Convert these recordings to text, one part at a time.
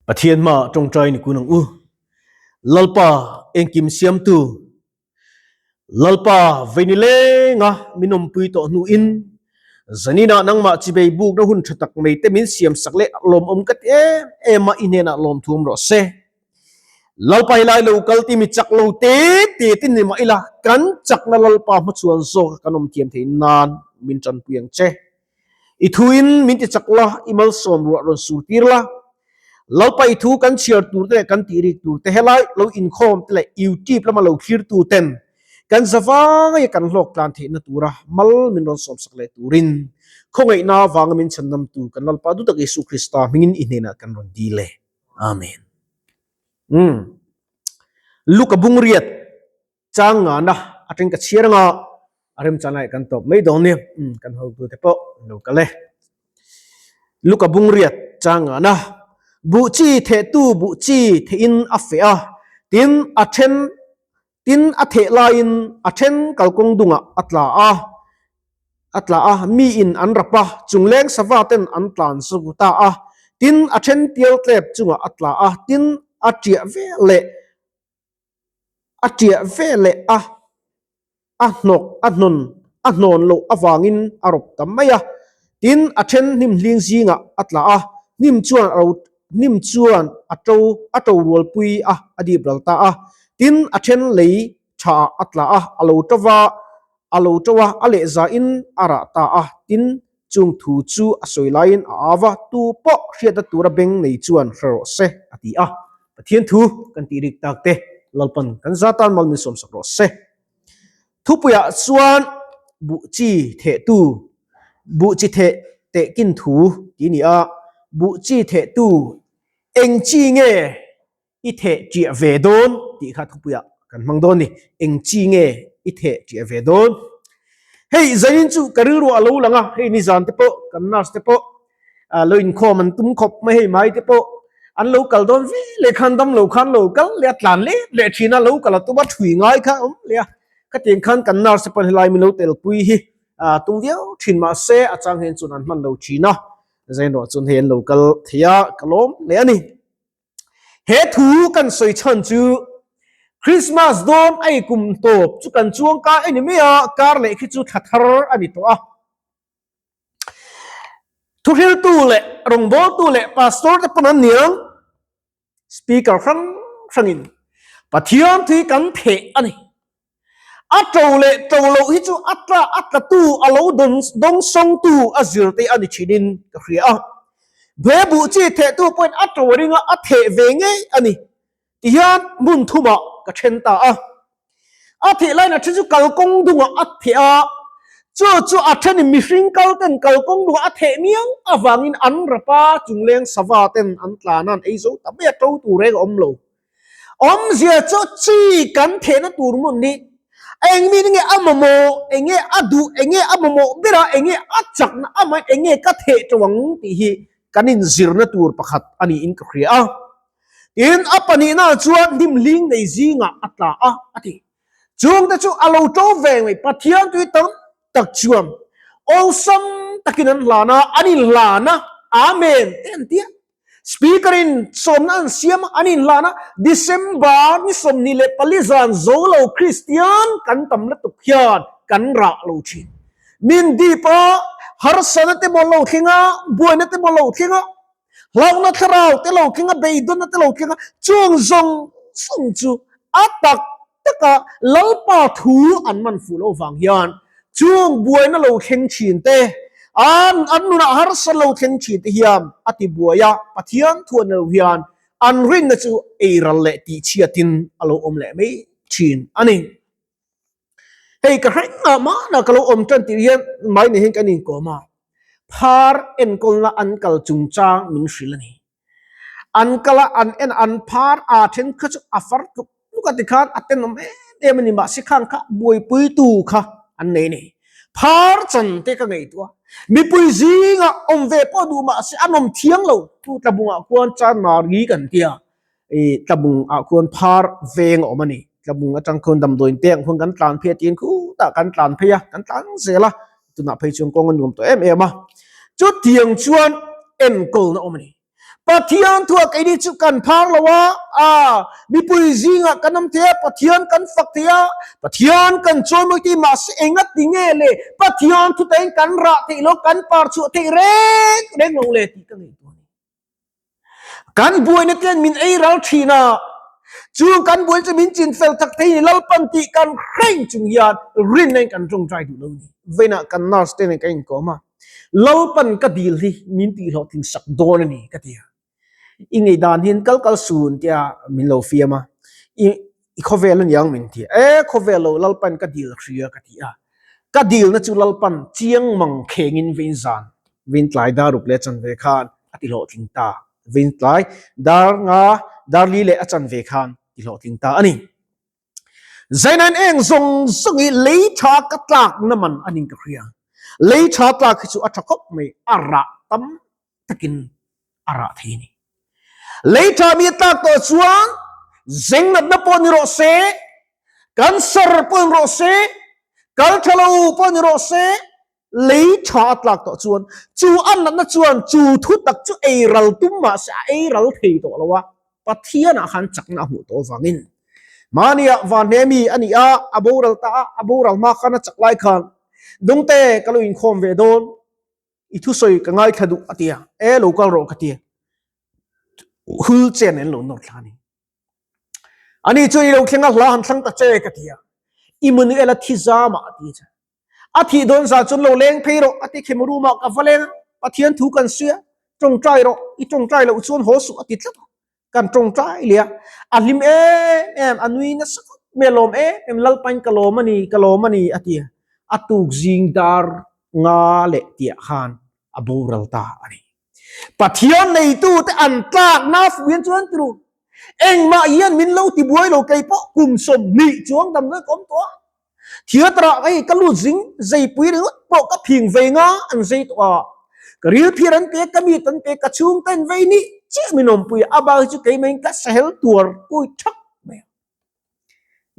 Pathian hmaah tawngtai ni kun ang u. Lalpa engkim siamtu, Lalpa vei ni lenga min awmpui tawh hnuin zaninah nangmah chibei bukna hun tha tak mai te min siamsak leh lawmawm ka ti em em a, i hnenah lawmthuam rawh se. Lalpa hi lai lo kal ti mi chak lo te te tin ni mah ila kan chakna Lalpa hmachhuan zawka kan awm thiam theih nan min tanpui ang che. I thuin min ti chak la, i malsawm ruah rawn sur tir la. Lalpa i thu kan chhiar tur te leh kan tih rik tur te helai lo inkhawm te leh YouTube lama lo thlir tu ten kan zavaia kan hlawk tlan theihna tura mal min rawn sawmsak leh turin khawngaihna avanga min chhandamtu kan Lalpa duhtak Isu Krista hmingin i hnenah kan rawn dil e. Amen. Umm. Luka bung riat chang ngana atang ka chhiar anga a remchan lai kan tawp mai dawn nia. Umm kan hotu te pawh lo kal e. Luka bung riat chang ngana buh chi theh tu buh chi theh in a feh a, tin a then tin a theh laiin a then kalkawng dungah a tla a, a tla a, mi in an rap a, chungleng sava ten an tlan zuk ta a, tin a then pial tlep chungah a tla a, tin a tiah ve leh a tiah ve leh a, a hnawk a hnawn a hnawn loh avangin a rawp ta mai a, tin a then hnim hling zingah a tla a, hnim chuan a ro hnim chuan a to a to rualpui a, a dip ral ta a, tin a then lei tha ah a tla a, a lo to va, a lo to a, a lehzain a rah ta a, tin chung thu chu a sawi laiin a au va, tu pawh hriatna tura beng nei chuan hre rawh se, a ti a. Pathian thu kan tih rik tak te Lalpan kan zatan mal min sawmsak rawh se. Thupuiah chuan buh chi thehtu, buh chi theh teh kin thu tih a ni a, buh chi thehtu eng chi nge i theh ṭiah ve dawn tih kha thupuiah kan hmang dawn ni. Eng chi nge i theh ṭiah ve dawn? Hei zanin chu ka rilru a lo lang a, hei nizan te pawh kan nurse te pawh lo inkhawm an tum khawp mai hei mai te pawh an lo kal dawn ve leh khan dam lo khan lo kal leh a tlan leh leh thin a, lo kal a tum a thui ngai kha a awm leh a. Khatiang khan kan nurse te pawn helai min lo telpui hi tum viau thin mahse a chang hian chuan an hman lo thin a, zainrawh chuan hei an lo kal thei a, ka lawm hle a ni. He thu kan sawi chhan chu Christmas dawn a i kum tawp chu kan chuang ka eni mai a, kar leh khi chu thla thar a ni tawh a. Thuhriltu leh rawngbawltu leh pastor te pawn an niang speaker hrang hrangin Pathian thu hi kan theh a ni. A to leh to loh hi chu a tla a tlatu a lo dawn dawngsawngtu a zir te a ni thinin ka hria a. He buh chi thehtu pawhin a to ringa a theh ve ngei a ni tihian hmun thumah ka then ta a. A theh laiin a then chu kalkawng dungah a theh a, chu chu a thenin mihring kal ten kalkawng dungah a theh miau avangin an rap a, chungleng sava ten an tlan a, an ei zo ta mai a, to tur reng a awm lo. Awmzia chu chi kan thehna tur hmun hi eng mi nge a mamawh, eng nge a duh, eng nge a mamawh ber a, eng nge a chakna amah eng nge ka theh tawh ang tih hi kan inzirna tur pakhat a niin ka hria a. Tin, a pahnihnaah chuan hnim hling nei zingah a tla a, a ti. Chungte chu a lo to ve mai, Pathian tui tam tak chuan awlsam takin an hlan a, an inhlan a, Amen te an ti a. Speaker in sawmna an siam a, an inhlan a, December ni 24 zan zo lo Kristian kan tam lutuk hian kan rah lo thin. Min dip a, harsana te maw lo thleng a, buaina te maw lo thleng a, hlauhna thlarau te lo thleng a, beidawnna te lo thleng a, chung zawng zawng chu a tak taka Lalpa thu an man fuh loh vang hian chung buaina lo thleng thin te, an an nunah harsa lo thleng thin te hian a ti buai a, Pathian thu an lo hian an rinna chu eiral leh tihchhiatin a lo awm leh mai thin a ni. Hei ka hreng ah mahna ka lo awm tan tih hian mai nei hian kan inkawm a, phar enkawlna an kal chungchang min hrilh a ni. An kal a, an en a, an phar a then kha chu a far tluk tluk a tikhan a tenawm em em a ni mahse khang kha buaipuitu kha an nei a ni. Phar chan te ka ngaihtuah a, mipui zingah awm ve pawh duh mahse an awm thiang lo, chu tlabungah khuan Chanmari kan tia ih tlabung ah khuan phar veng a awm a ni. Tlabung atang khuan damdawiin te ang khuan kan tlan phei a tiin khutah kan tlan phei a, kan tlan zel a, tunah phei chuan kawng a nuam tawh em em a. Chutiang chuan enkawlna awm a ni. Pathian thua keini chu kan phar lo a, a mipui zingah kan awm thei a, Pathian kan fak thei a, Pathian kan chawimawi thei mahse enga ti nge le Pathian thutain kan rah theih lo, kan par chhuah theih reng reng lo le tih ka ngaihtuah a ni. Kan buaina te hian min ei ral thin a, chung kan buaina chu min chin fel tak thei ni Lalpan tih kan hreng chung hian rinna in kan tawngtai duh lo a ni. Vawiinah kan nurse te nen kan inkawm a, Lalpan ka dil hi min tihhlawhtling sak dawn a ni ka ti a. I ngaihdan hian kal kal sun tia min lo fiam a, i i khawvel a niang min ti a. E khawvel lo Lalpan ka dil hria ka ti a. Ka dilna chu Lalpan chiang mang khengin vein zan vein tlai dar ruk leh a chanve khan a tihlawhtling ta. Vein tlai dar nga dar li leh a chanve khan tihlawhtling ta a ni. Zainain eng zawng zawng hi lei tha ka tlak na man a ning ka hria. Lei tha tlak hi chu a tha khawp mai, a rah tam takin a rah thei a ni. Lei tha mi a tlak tawh chuan zeng natna pawh ni rawh se, cancer pawh ni rawh se, kal tha lo pawh ni rawh se, lei tha a tlak tawh chuan chu a natna chuan chu thu tak chu ei ral tum mah se a ei ral thei tawh lo a, Pathianah khan chakna a hmuh tawh avangin mahnia vanhne mi a ni a, a boral ta a, a boral hma khan a chak lai khan Dungte ka lo inkhawm ve dawn, i thusawi ka ngaithla duh a ti a, e lo kal rawh ka ti a, hul chen an lo nawr thla a ni. Ani chuan i lo thleng a hla han thlang ta che ka ti a, Immanuel-a thi zamah a ti che. A thih dawn zah chuan lo leng phei rawh a ti khem room ah ka va leng a, Pathian thu kan sawi a, tawngtai rawh, i tawngtai loh chuan haw suh a ti tlat a, kan tawngtai leh a, a hlim em em, a nui nasa khawp mai, a lawm em em, Lalpain ka lawm a ni, ka lawm a ni a ti a, a tuk zing dar nga leh tihah khan a boral ta a ni. Pathian neitute an tlakna fuh hian chuan ti ru, engmah hian min lo ti buai lo, kei pawh kum 20 chuang damdawi ka awm tawh a, theatre ah hei ka lut zing zeipui ringawt pawh ka phing vei nga an zei tawh a, ka ril phir an pe, ka mit an pe, ka chhungte an vei nih chiah min awmpui a, a bak hi chu keimah in ka sahel tuar kui thak mai a.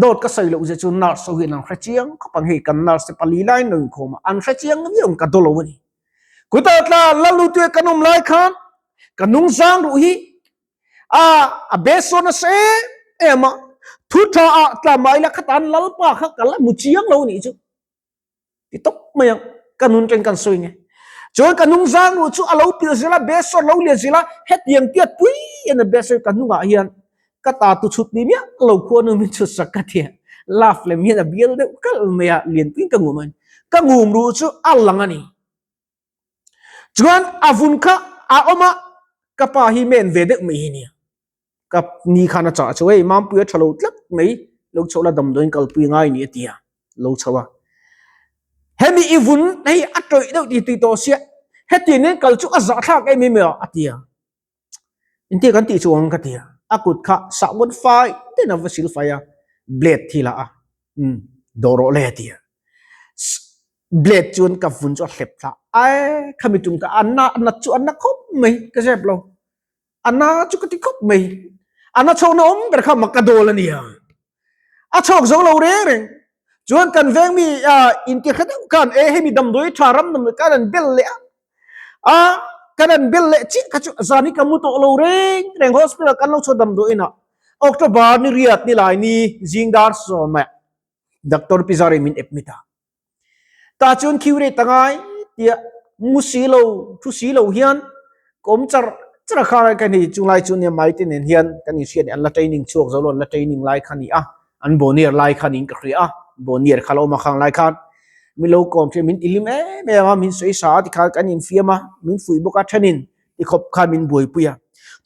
Dawt ka sawi loh zia chu nurse ho hian an hre chiang khawp ang, hei kan nurse te pali laiin lo inkhawm a, an hre chiang viau ang ka daw lo a ni. Kutah tla Lalutue kan awm lai khan ka nungzang ruh hi a a besawn nasa em em a, thu tha ah tla mah ila khatan Lalpa kha ka la hmu chiang lo nih chu. Ti tawp mai ang, ka nun ṭeng kan sawi nge. Chuan ka nungzang ruh chu a lo pilh zel a, besawn lo lian zel a, hetiang tiat pui hian a besawn ka hnungah hian ka ta tu chhut ni miah lo khuanu min chhut sak ka ti a, love lem hian a bial deuh kalh mai a, lianpuiin ka ngum a ni. Ka ngum ruh chu a lang a ni. Chuan a vun kha a awm a, ka pa hi men ve deuh mai hi nia. Ka ni khan a chah chu hei Mampui a tha lo tlat mai, lo chhoh la damdawiin kalpui ngai ni a ti a, lo chho a. Hemi i vun hei a tawih deuh ti tui tawh sia, hetiang nen kal chu a zahthlak em em a a ti a. Intia kan tih chu ang ka ti a, a kut kha sahbawn fai ten a va sil fai a, blade thi lah a, umm dawh rawh le a ti a. Blade chuan ka vun chu a hlep thla, ae khami tum kha a na nat chu a na khawp mai ka zep lo. A na chu ka ti khawp mai. A na chhawkna awm ber kha mak ka dawl a nia. A chhawk zo lo reng reng. Chuan kan veng mi intihre deuh khan e hemi damdawi tha ram damdawi khan an bel leh a. A kan an bel leh chiah kha chu zan hi ka mu tawh lo reng reng hospital kan lo chhuah damdawi inah October ni riat ni lai ni zing dar sawmah Doctor Pizarro min admit a. Tah chuan khiu rei ta ngai tia mu si lo, thu si lo hian ka awm char char a kha ka ni. Chunglai chu nia mai te nen hian kan inhriat an la training chhuak zo lo, an la training lai kha ni a, an bonier lai kha niin ka hria a, bonier kha la awm a khang lai khan min lo kawm thin, min tilim em em a, min sawi sa a tikhan kan infiam a, min fuih bawk a, thenin tikhawp khan min buaipui a.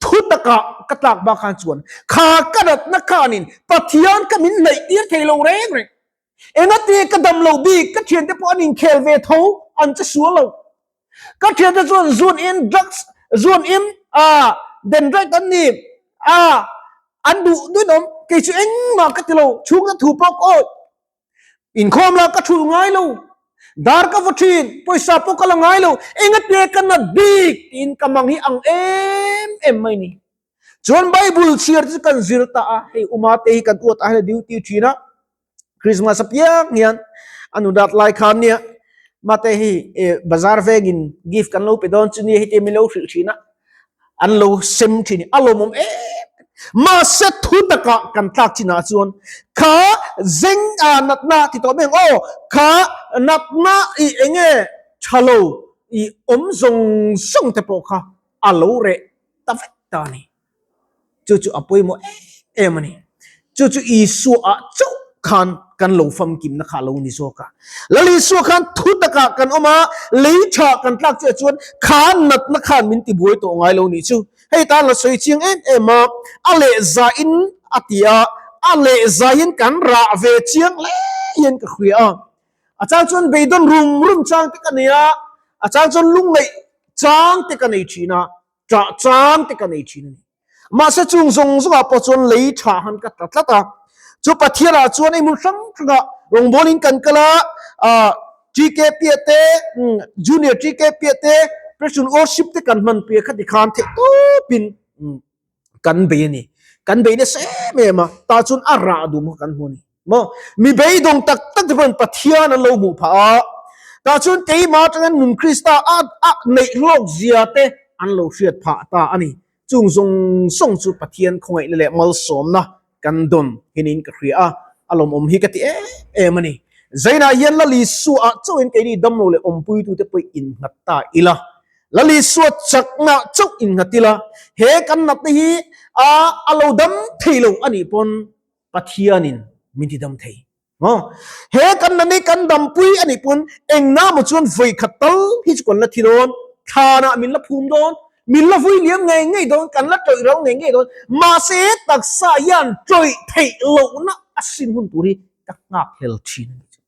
Thu takah ka tlak bak khan chuan kha ka natna khanin Pathian kha min hnaih tir thei lo reng reng. Engati ka dam lo bik, ka thiante pawh an inkhel ve tho, an che sual lo. Ka thiante chuan zun in drugs, zun in ah dendrite an ni ah an duh duin awm, kei chu engmah ka ti lo, chhungte thu pawh ka awih. Inkhawm lah ka thulh ngai lo, dar ka vaw thin, pawisa pawh ka la ngai lo, engati ka nat bik tiin ka mang hi ang em em mai ni. Chuan Bible chhiar chu kan zir ta a, hei Uma te hi kan uat ah hian a duty thin a, Christmas apiang hian a nu dat lai khan nia mate hi bazar vengin gift kan lo pe dawn chu nia heti min lo hrilh thin a. An lo sem thin a lawmawm em mahse thu takah kan tlak chinah chuan kha zeng a natna ti tawh mai ang aw kha natna i enge tha lo i awm zawng zawng te pawh kha a lo reh ta vek ta a ni. Chu chu a pawimawh em em a ni. Chu chu Isua ah chauh khan kan lo famkimna kha a lo ni zawk a. Lal Isua khan thu takah kan awm a, lei tha kan tlak chiah chuan kha natna khan min tibuai tawh ngai lo nih chu. Hei tan la sawi chiang em em a, a lehzain a ti a, a lehzain kan rah ve chiang hle hian ka hria a. A chang chuan beidawn rum rum chang te ka nei a, a chang chuan lungngaih chang te ka nei thin a. Ṭah chang te ka nei ṭhin a ni. Mahse chung zawng zawngah pawh chuan lei ṭha han ka tla tlat a. Chu Pathianah chuan ei hmun hrang hrangah rawngbawlin kan kal a, ah TKP ah te, Junior TKP ah te, President Worship te kan hmanpui a khati khan theih tawpin kan bei a ni. Kan bei nasa em em a, tah chuan a rah duh maw kan hmu a ni. Maw? Mi beidawng tak tak te pawhin Pathian an lo hmuh phah a, tah chuan keimah atangin nun Krista a a neih hlawk zia te an lo hriat phah ta a ni. Chung zawng zawng chu Pathian khawngaihna leh malsawmna kan dawn hinin ka hria a, a lawmawm hi ka ti em em a ni. Zainah hian Lal Isua ah chauhin keini damlo leh awmpuitute pawh innghat ta ila. Lal Isua chakna chauh innghat ila, he kan natna hi a a lo dam thei lo a nih pawn Pathianin min ti dam thei. Maw? He kan nani kan dampui a nih pawn engna maw chuan vawi khat tal hi chu kan la thi dawn, thlanah min la phum dawn, min la vui liam ngei ngei dawn, kan la tawih ro ngei ngei dawn. Mahse taksa hian tawih theih lohna a sin hun tur hi ka nghak hlel thin a ni chu.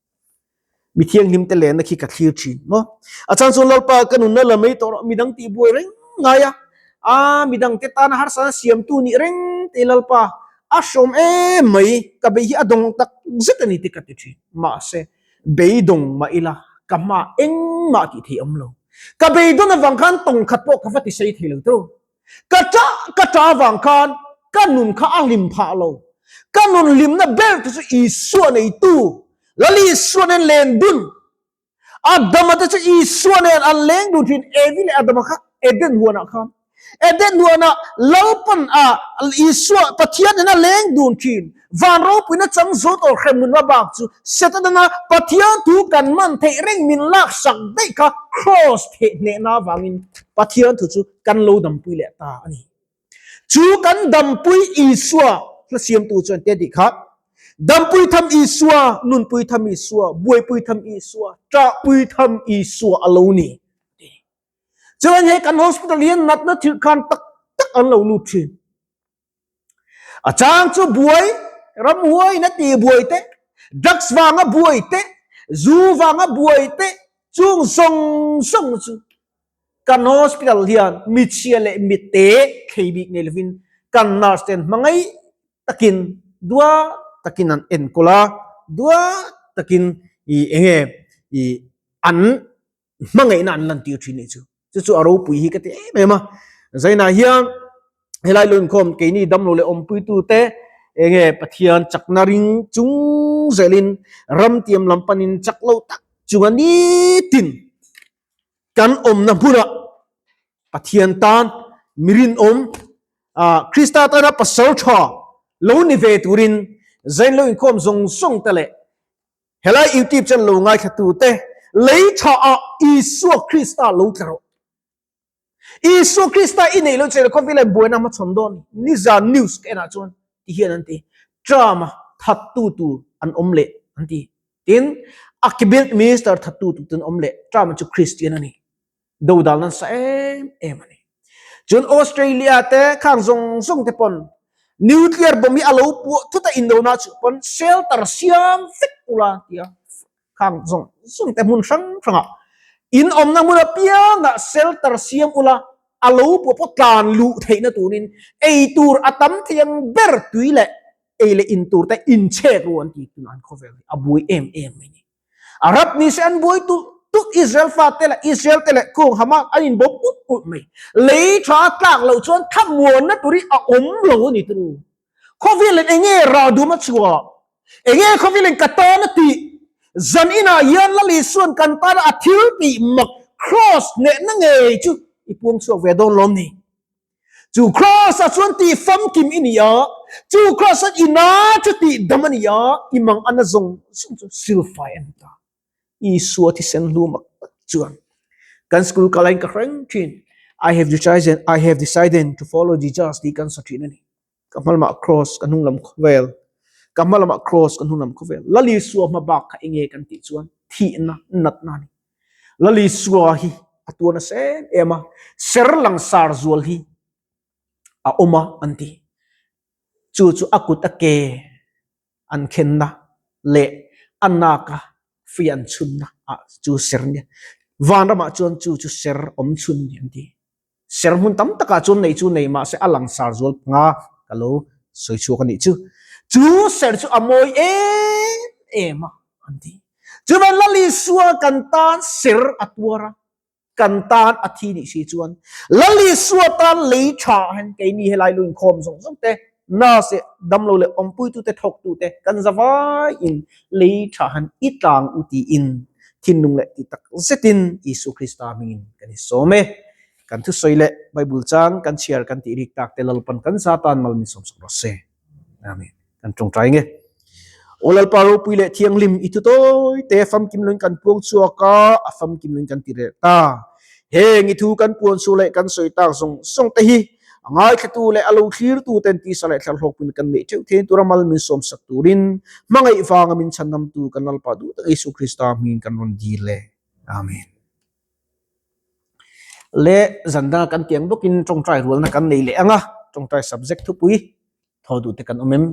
Mi thianghlim te lenna khi ka thlir thin maw? A chang chuan Lalpa ka nunna la mai tawh rawh, midang tih buai reng ngai a, a midang te tana harsatna siamtu nih reng te Lalpa a hrawm em mai, ka bei hi a dawng tak zet a ni te ka ti thin. Mahse, beidawng mah ila ka hma engmah tih theih awm lo. Ka beidawn avang khan tawng khat pawh ka va ti sei thei lo tawh. Ka ṭah ka ṭah avang khan ka nun kha a hlim phah lo. Ka nun hlimna ber te chu Isua neitu, Lal Isua nen len dun. Adama te chu Isua nen an leng dun thin, Evi leh Adama kha Eden huanah khan. Eden huanah Lalpan a Isua Pathian nen a leng dun thin. Van ropuina chang zo tawh hremhmun hma bak chu Setana Pathian thu kan man theih reng min laksak daih kha Kraws thehhnehna avangin Pathian thu chu kan lo dampui leh ta a ni. Chu kan dampui Isua hla siamtu chuan te tih kha, Dampui tham Isua, nunpui tham Isua, buaipui tham Isua, ṭahpui tham Isua a lo ni. Chuan he kan hospital hian natna thil khan tak tak an lo lut ṭhin. A chang chu buai, ramhuaiin a tih buai te, drugs vanga buai te, zu vanga buai te, chung zawng zawng chu kan hospital hian michhia leh mite thlei bik nei lovin kan nurse ten hmangaih takin dua takin an enkawl a, dua takin ih enge ih an hmangaihna an lantir thin nih chu. Chu chu a ropui hi ka ti em em a. Zainah hian helai lo inkhawm keini damlo leh awmpuitute enge Pathian chakna ring chung zelin ramtiam lam panin chak lo tak chunga nitin kan awmna hmunah Pathian tan mi rinawm Krista tana pasal tha lo ni ve turin Zain lo inkhawm zawng zawng te leh Helai YouTube channel lo ngaithla tute lei tha ah Isua Krista lo tla rawh. Isua Krista i neih lo che khawvel in buaina hmachhawn dawn ni. Nizan news ka enah chuan ti hian an ti. Trump a thattu tur an awm leh an ti. Tin, a cabinet minister thattu tur ten awm leh. Trump chu Christian a ni. Dodal nan sa em em a ni. Chuan Australia te khang zawng zawng te pawn nuclear bomb hi a lo puah thut a indona chu pawn shelter siam vek ula tia khang zawng zawng te hmun hrang hrangah in awmna hmun apiangah shelter siam ula a lo puah pawh tlan luh theihna turin ei tur a tam thei ang ber tui leh ei leh in tur te inchhek ru an ti tun an khawvel hi a buai em em mai ni. Arab ni se an buai tulh tulh Israel fate leh Israel te leh kung Hamas an inbawm ut ut mai. Lei tha tlak loh chuan thlamuanna tur hi a awm lo a ni turu. Khawvelin enge ral dum a chhuah? Enge khawvelin ka tan a tih? Zan inah hian Lal Isuan kan tana a thil tih mak Kraws hnehna ngei chu i puang chhuak ve dawn lawm ni? Chu Kraws ah chuan tih famkim i ni a, chu Kraws ah i na chu tih dam a ni a, i mang ana zawng zawng chu silfai a ni ta. Isua thisen hlu mak tak chuan kan school kal aiin ka hreng thin. I have decided, I have decided to follow Jesus tih kan sa thin a ni. Ka hma lamah cross, ka hnung lam khawvel. Ka hma lamah cross, ka hnung lam khawvel. Lal Isua hma bak kha enge kan tih chuan thihna, natna a ni. Lal Isua hi a tuar nasa em em a, ser langsar zual hi a awm a an ti. Chu chu a kut a ke an khenna leh a naka fei an chhunna ah chu ser nia. Vanramah chuan chu chu ser awm chhun a ni an ti. Ser hmun tam takah chuan nei chu nei mahse a langsar zual panga ka lo sawi chhuak a nih chu. Chu ser chu a mawi em em a an ti. Chuvan Lal Isua kan tan ser a tuar a, kan tan a thi nih si chuan Lal Isua tan lei tha hian keini helai lu inkhawm zawng zawng te, nurse damlo leh awmpuitute thawktute kan zavaiin lei tha hian i tlang u tiin thinlung leh ti tak zetin Isua Krista hmingin kan insawm e. Kan thusawi leh Bible chang kan chhiar kan tih rik tak te Lalpan kan za tan mal min sawmsak rawh se. Amen. Kan tawngtai nge. Aw Lalpa ropui leh thianghlim i thu tawi te famkim loin kan puang chhuak a, a famkim loin kan ti reh ta. Heng i thu kan puan chhuah leh kan sawi tak zawng zawng te hi a ngaithlatu leh a lo thlirtu ten tisa leh thlarhlawkpui kan neih theuh thein tura mal min sawmsak turin hmangaih vanga min chhandamtu kan Lalpa duh tak Isu Krista hmingin kan rawn dil e. Amen. Le zan danga kan tiang bawkin tawngtai rualna kan nei leh ang a, tawngtai subject thupui thaw duh te kan awm em?